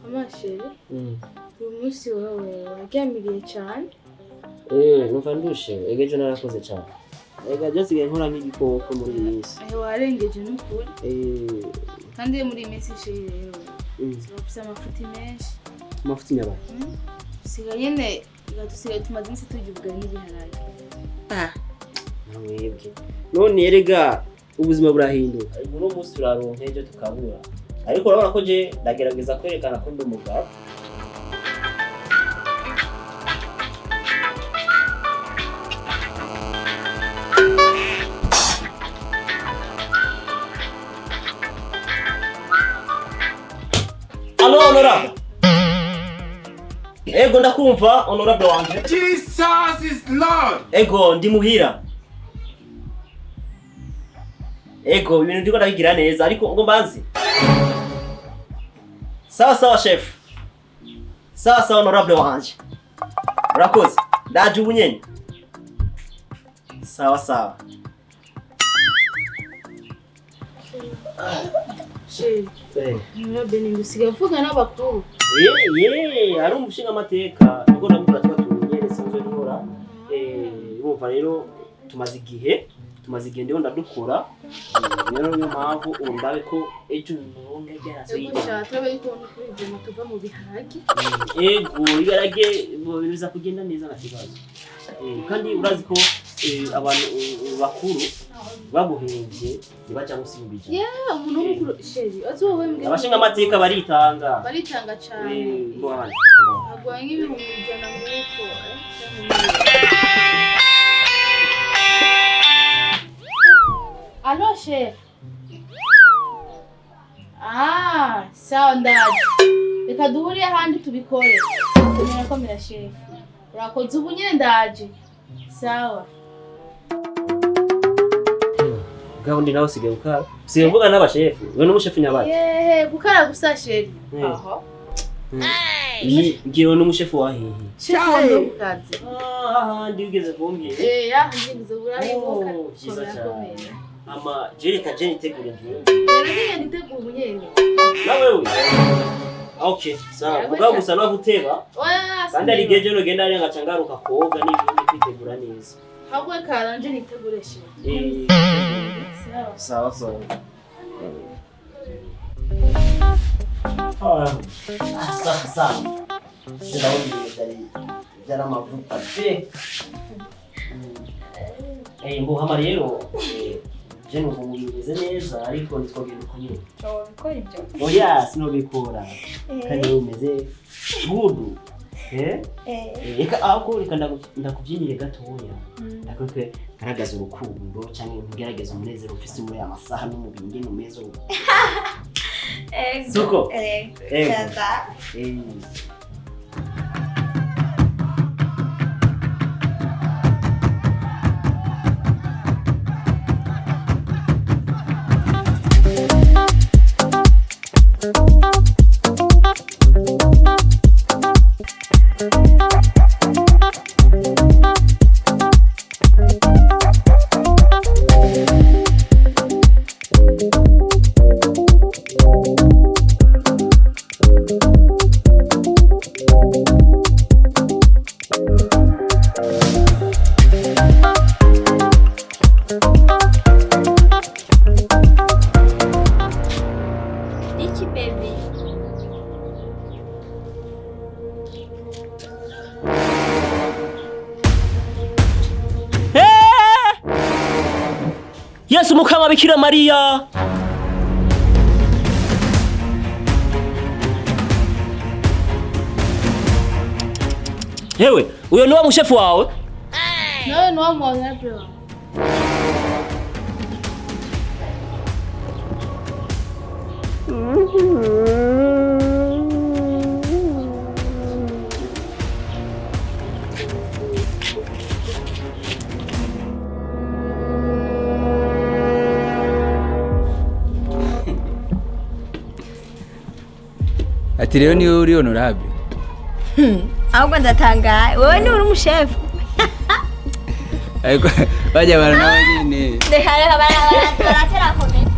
Mama chérie, uyu munsi wewe waryamiriye cyane. Numva ndushe, ega ejo narakoze cyane. Ega je nsigaye nkora nk'igikoko muri iyi minsi. Aho warengeje n'ukuri. Kandi muri iyi minsi chérie rero ufise amafuti menshi. Amafuti nyabaye. Usigaye nyene dusigaye tumaze iminsi turya ubugari n'ibiharage. Namwebwe. None erega ubuzima burahinduka. Uno munsi turaronka ejo tukabura. Ariko urabona ko je ndagerageza kwerekana ko ndi umugabo. Allo honorable. Ego ndakumva honorable wanje. Jesus is Lord. Ego ndi muhira. Ego ibintu ndiko ndabigira neza ariko ngo mbanze. Sawa sawa chef. Sawa sawa honorable wanje. Urakoze. Ndaje ubu nyene. Sawa sawa. Chérie, honorable ni usigaye uvuga n'abakuru. Ye ari umushinga amateka niko ndamubwira tuba tumenyere sanzwe nkora. Urumva rero tumaze igihe ndiho ndadukora. Rero niyo mpamvu ubu ndabe ko ejo nonga ryaraso. Ego sha turabe yuko kuri ibyo tuva mu biharage. Ego ibiharage biza kugenda neza nta kibazo. Kandi urazi ko abantu bakuru baguhembye ntibaja munsi y'ibihumbi 100. Yeah, umuntu w'umukuru chérie, azi wowe mbwe. Abashinga amateka baritanga. Baritanga cyane. Mbona. Agwa nk'ibihumbi 100 nk'uko. Allo chef. Ah, sawa ndaje. Reka duhurire ahandi tubikore. Komera komera chef. Urakoze ubu nyene ndaje. Sawa. Gahunda nawe usigaye ukara. Usigaye uvuga n'abashefu. Wewe n'umushefu nyabaye. Yehe, gukara gusa chérie. Aho. Ngiwe n'umushefu wa hehe? Chef wanje kukazi. Ah, ndi ugeze kumbwira. Eh, ya ngize burahibuka. Oh, vyiza cyane. Ama je reka je nitegure ngiwe. Rero nyene nitegura ubu nyene. Na wewe? Okay, sawa. Yawe Mugabo gusa no guteba. Oya, Kandi ari igihe je nogenda ari ngaca ngaruka koga n'ibindi kwitegura neza. Ahubwo karanje nitegure chérie. Sawa. Sawa sawa. Ah, sawa sawa. Ndabona ibintu byari byaramavuta pe. Mbuhama rero je numva umubiri umeze neza ariko ntitwogenda uko nyene. Wabikora ibyo? Oya sinobikora. Kandi wowe umeze good. Reka ahubwo reka ndakubyinire gatoya. Ndakwereke ngaragaza urukundo canke ngerageza umunezero ufise muri aya masaha n'umubiri ngene umeze ubu. Suko. Ego. Iki baby. Yesu mukama Bikira Mariya. Yewe, uyo ni wa mushefu wawe? Nawe ni wa mu honorable wawe. Ati rero niwe uri honorable. Ahubwo ndatangaye. Wowe ni uri umushefu. Ariko bajya abantu nabo nyine. Reka reka baratera komera.